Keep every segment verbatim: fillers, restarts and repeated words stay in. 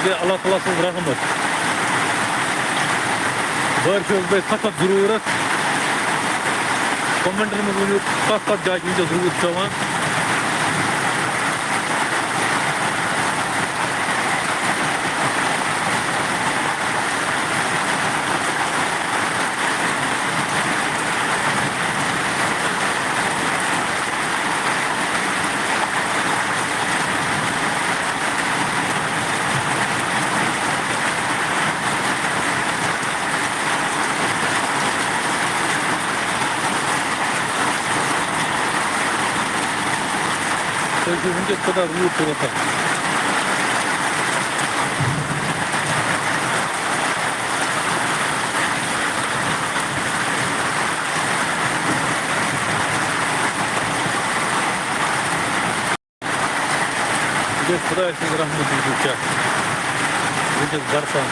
اللہ تعالیٰ سٕنٛز رحمت۔ بٲرۍ چھِ حظ بیٚیہِ سخت ضروٗرت۔ کمنٹن منٛز ؤنِو، کتھ کتھ جایہِ چھِ وٕنکیٚس روٗد پٮ۪وان؟ تُہۍ چھِو وٕنکیٚس کوٗتاہ روٗد چھُ وَسان؟ یہِ گژھِ خۄداے سٕنٛز رحمت، یہِ چھُ کیٛاہ وٕنکیٚس برسان۔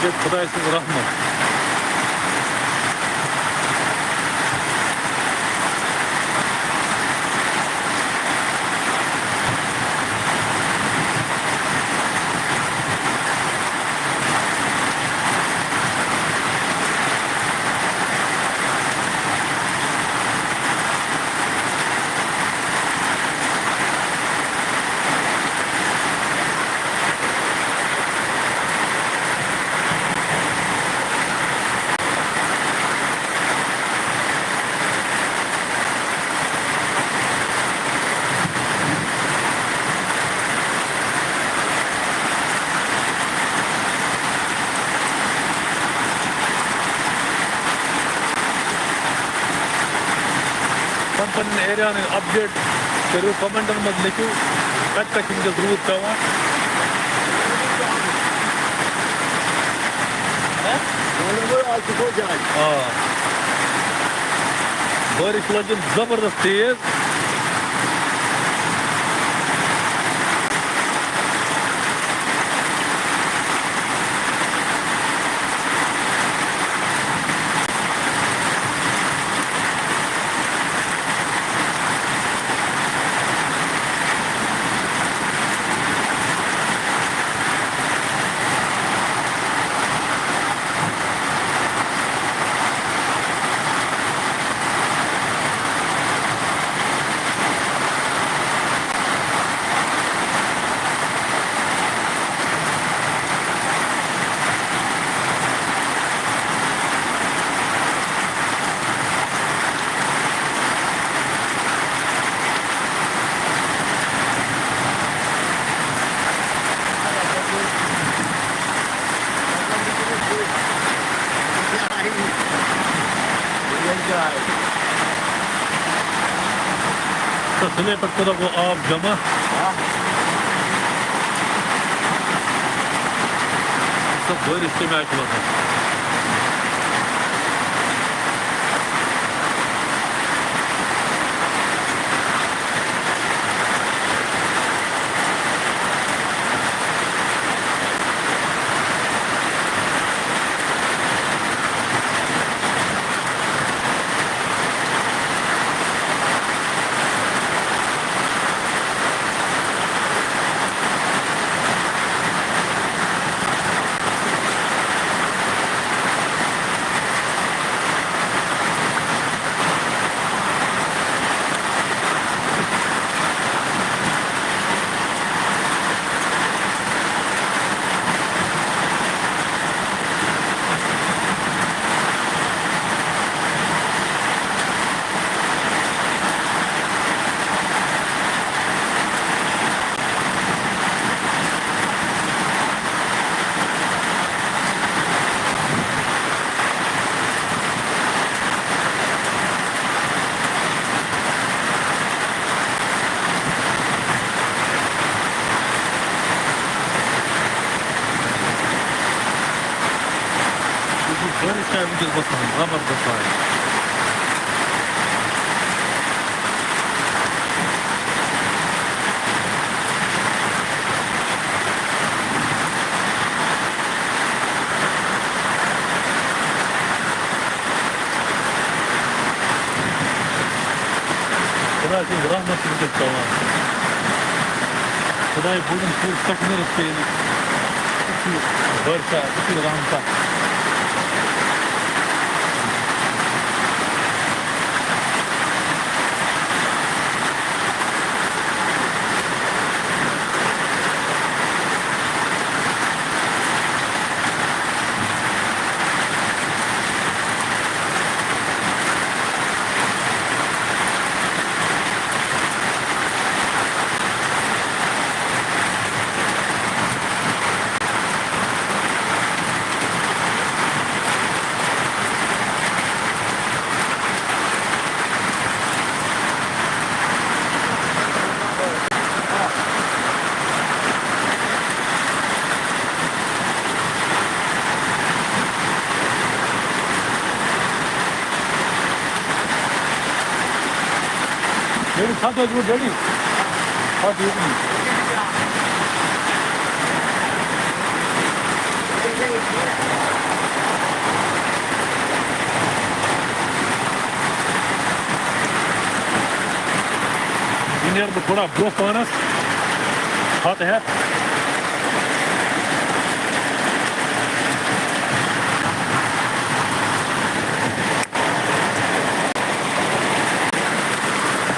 یہِ گٔے خۄداے سٕنٛز رحمت۔ پنُن پنُن ایریا ہن اپڈیٹ کٔرِو، کمنٹن منٛز لیکھِو، کتہِ کتہِ چھِ وٕنکیٚس روٗد پٮ۪وان۔ آ۔ بارش لٔج زبردست تیز۔ تہٕ سُلے پٮ۪ٹھ کوٗتاہ گوٚو آب جمع؟ تہٕ بٲرِش کَمہِ آیہِ چھِ وَسان؟ چھِ وٕنکیٚس گژھان زبردست آیہِ۔ خۄداے سٕنٛز رحمت چھِ وٕنکیٚس پٮ۪وان۔ خۄداے بوٗزِن پوٗرٕ کشمیٖرَس پیٚیہِ نہٕ یُتھُے بٲرشا، یُتھُے رحمتہ۔ ڈیڈی، کھا تو، ڈیڈی۔ کھا تو۔ یہِ نیرٕ بہٕ تھوڑا برٛونٛہہ پہنَس، ہَتھ ہٮ۪تھ۔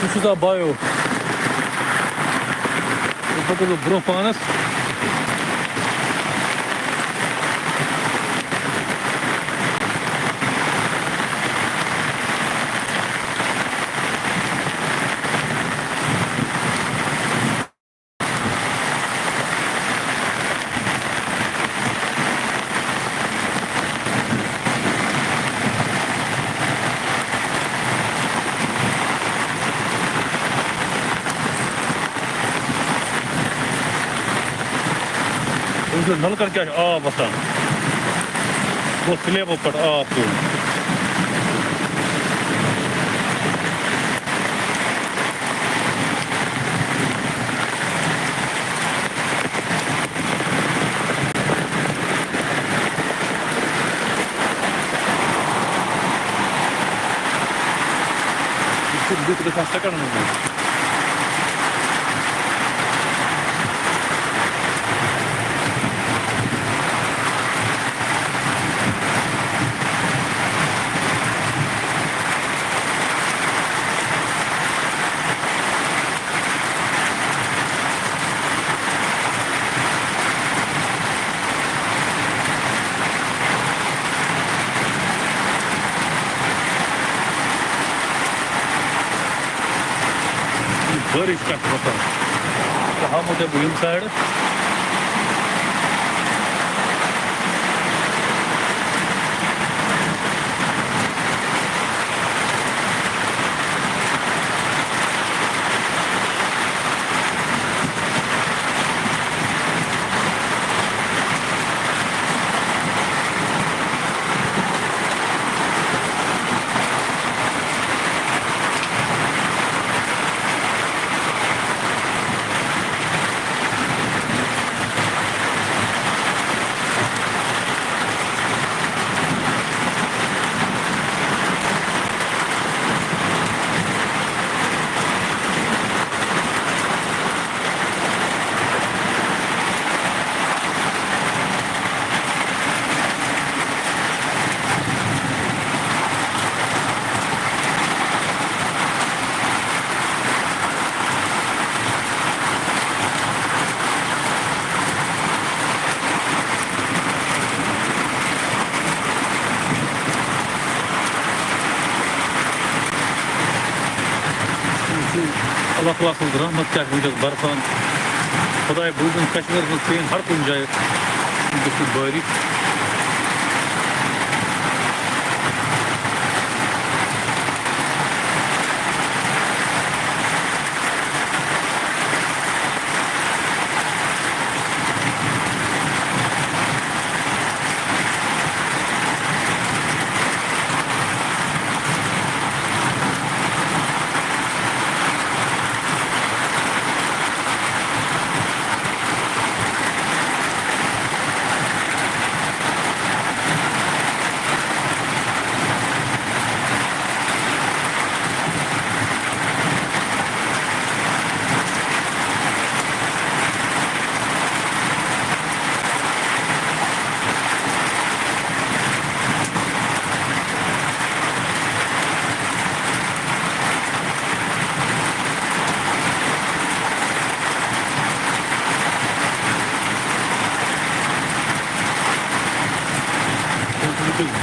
وٕچھِو سا بایو، یہِ پَکو بہٕ برٛونٛہہ پہنَس۔ وٕچھِو، نَلکَن کیٛاہ چھُ آب وَسان۔ گوٚو سلیبو پٮ۪ٹھ آب پیوٚن۔ یہِ چھُ لُکھ گژھان سیکنڈن منٛز۔ بارش کَتھ وَسان۔ ژٕ ہاومو تۄہہِ بہٕ ییٚمہِ سایڈٕ۔ اللہ تعالیٰ سٕنٛز رحمت چھِ اَسہِ وٕنکیٚس برسان۔ خۄداے بوٗزِن کشمیٖرَس منٛز پین ہر کُنہِ جایہِ وٕنکیٚس چھِ بٲرِش۔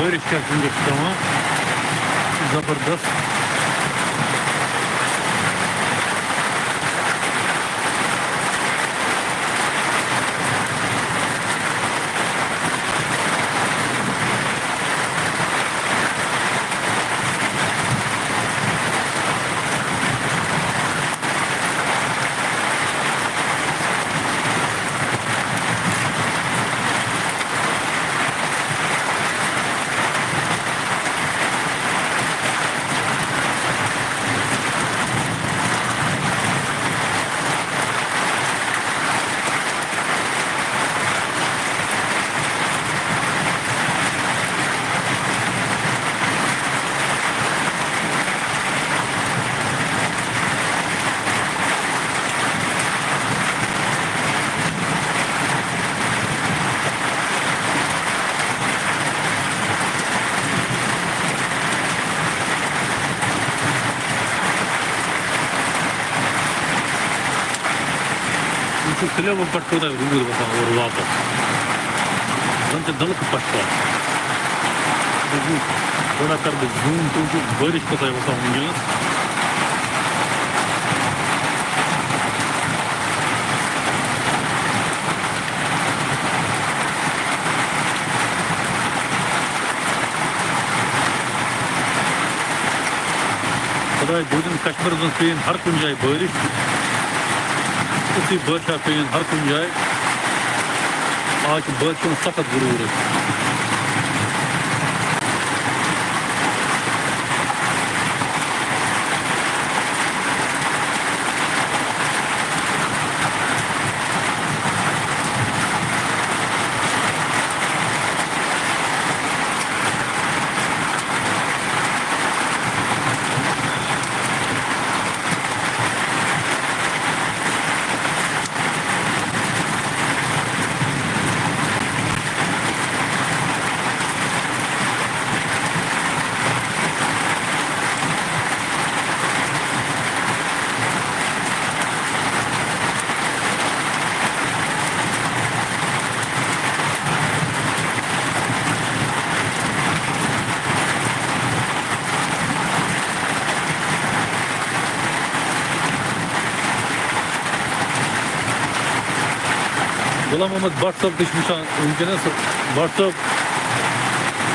بٲرِش چھِ اَسہِ وٕنکیٚس پٮ۪وان زبردست۔ یہِ چھُ سلیبہٕ پٮ۪ٹھ کوٗتاہ روٗد وَسان اورٕ واپَس۔ زَن تہِ نَلکہٕ پَتھ کُن۔ تھوڑا کَرٕ بہٕ zoom، تُہۍ وٕچھِو بٲرِش کۭژاہ وَسان وٕنکیٚنَس۔ خۄداے بوٗزِن، کشمیٖرَس منٛز پیٚیَن ہر کُنہِ جایہِ بٲرِش۔ یُتھُے بٲرِشا پیٚیَن ہر کُنہِ جایہِ۔ آز چھُ بٲرِشہِ ہُنٛد سخت ضروٗرت۔ غلام محمد بٹ صٲب تہِ چھِ وٕچھان وٕنکیٚنَس۔ بٹ صٲب،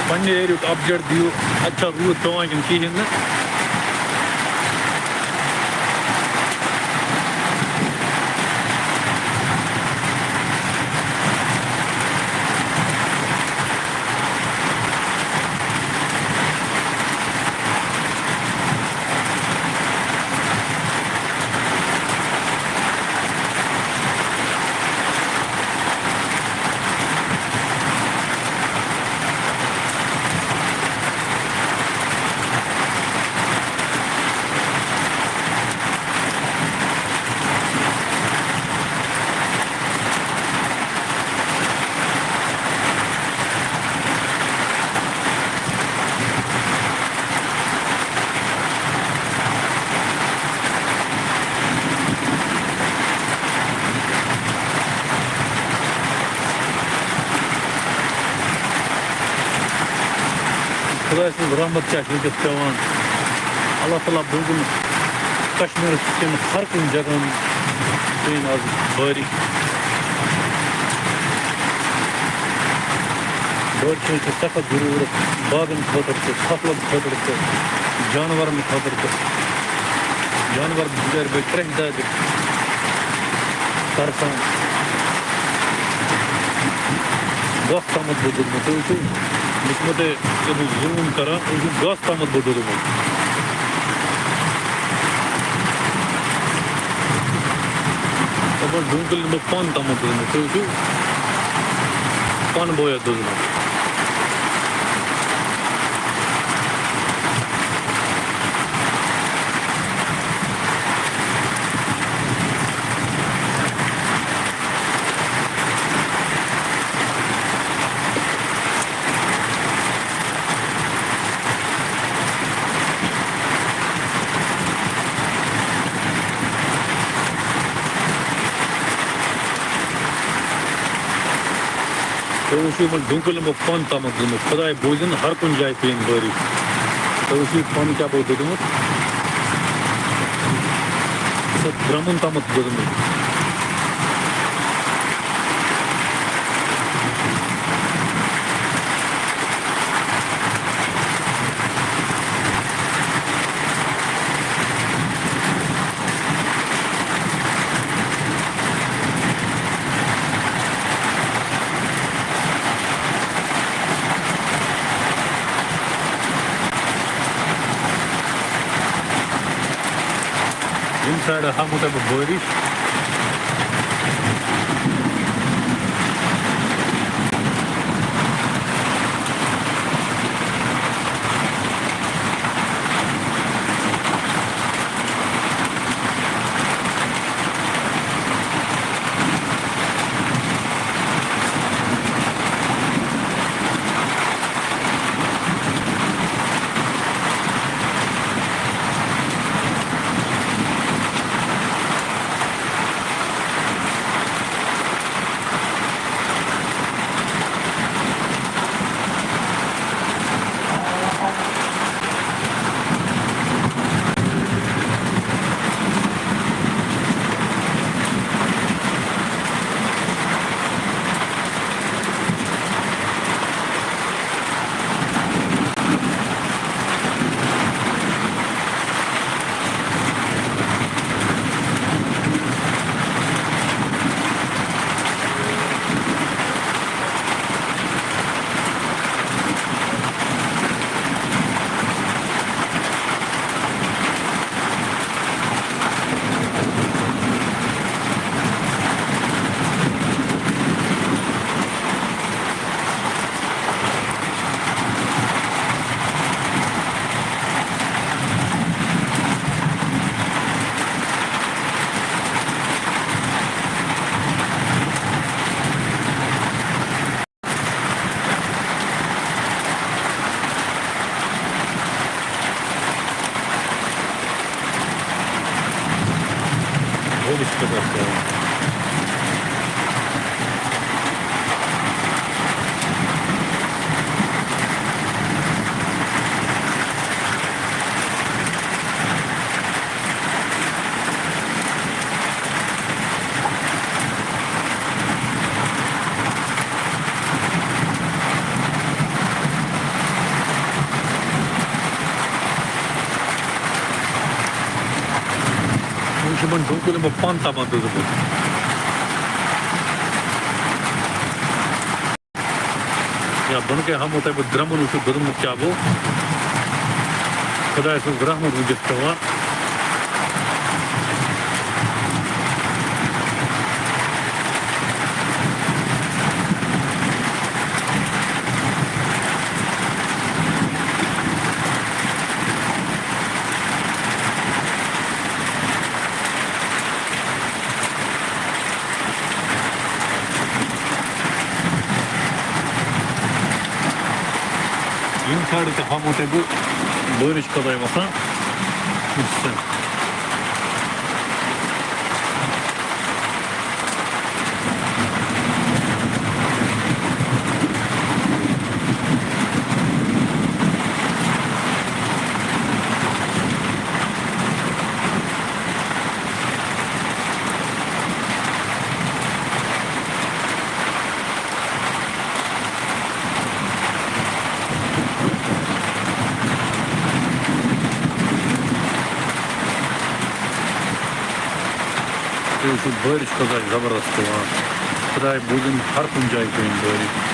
پننہِ ایریُک اپڈیٹ دِیِو، اَتہِ چھا روٗد پٮ۪وان کِنہٕ کِہیٖنۍ نہٕ؟ خۄداے سٕنٛز رحمت چھِ اَسہِ وٕنکیٚس پٮ۪وان۔ اللہ تعالیٰ بوٗزِن کشمیٖرَس کٮ۪ن ہر کُنہِ جگہَن پیٚیَن آز بٲرِش۔ بٲرِش ہٕنٛز چھِ سخت ضروٗرت، باغَن خٲطرٕ تہِ، فصلَن خٲطرٕ تہِ، جانوَرَن خٲطرٕ تہِ۔ جانوَر بِچٲرۍ گٔے کرٛٮ۪کھ دادِ ترسان۔ گاسہٕ تامَتھ بوٚدُرمُت۔ تُہۍ وٕچھِو، یُس مےٚ تۄہہِ، ییٚلہِ بہٕ zoom کَران، تُہۍ وٕچھِو گاسہٕ تامَتھ بوٚدُرمُت۔ دَپان ڈوٗنۍ کُلٮ۪ن بہٕ پَن تامَتھ بوٚدُرمُت۔ تُہۍ وٕچھِو، پَن بویا دوٚدمُت۔ تُہۍ وٕچھِو یِمَن ڈوٗنۍ کُلٮ۪ن بہٕ پَن تامَتھ دیُتمُت، خۄداے بوٗزِن ہر کُنہِ جایہِ پیٚیِن بٲرِش۔ تُہۍ وٕچھِو یہِ پَن کیٛاہ بہٕ دیُتمُت، سُہ درٛمُن تامَتھ دیُتمُت۔ ییٚمہِ سایڈٕ ہاوہو تۄہہِ بہٕ بٲرِش۔ بٲرِش کۭژاہ چھِ پٮ۪وان۔ وۄنۍ چھُ یِمَن ڈوٗنۍ کُلٮ۪ن بہٕ پَن تَپان تہٕ زٕ پھٕٹۍ۔ یا بۄنہٕ کَنہِ ہاوہو تۄہہِ بہٕ درٛمُن وٕچھِو، درٛمُن کیٛاہ گوٚو۔ خۄداے سُنٛد رحمت وٕنکیٚس پٮ۪وان۔ یِم سایڈٕ تہِ ہاوہو تۄہہِ بہٕ بٲرِش کَتھ آیہِ وَسان۔ وٕچھ سا۔ تُہۍ وٕچھِو بٲرِش کۭژاہ زبردست پٮ۪وان۔ خۄداے بوٗزِن ہر کُنہِ جایہِ پٮ۪وٕنۍ بٲرِش۔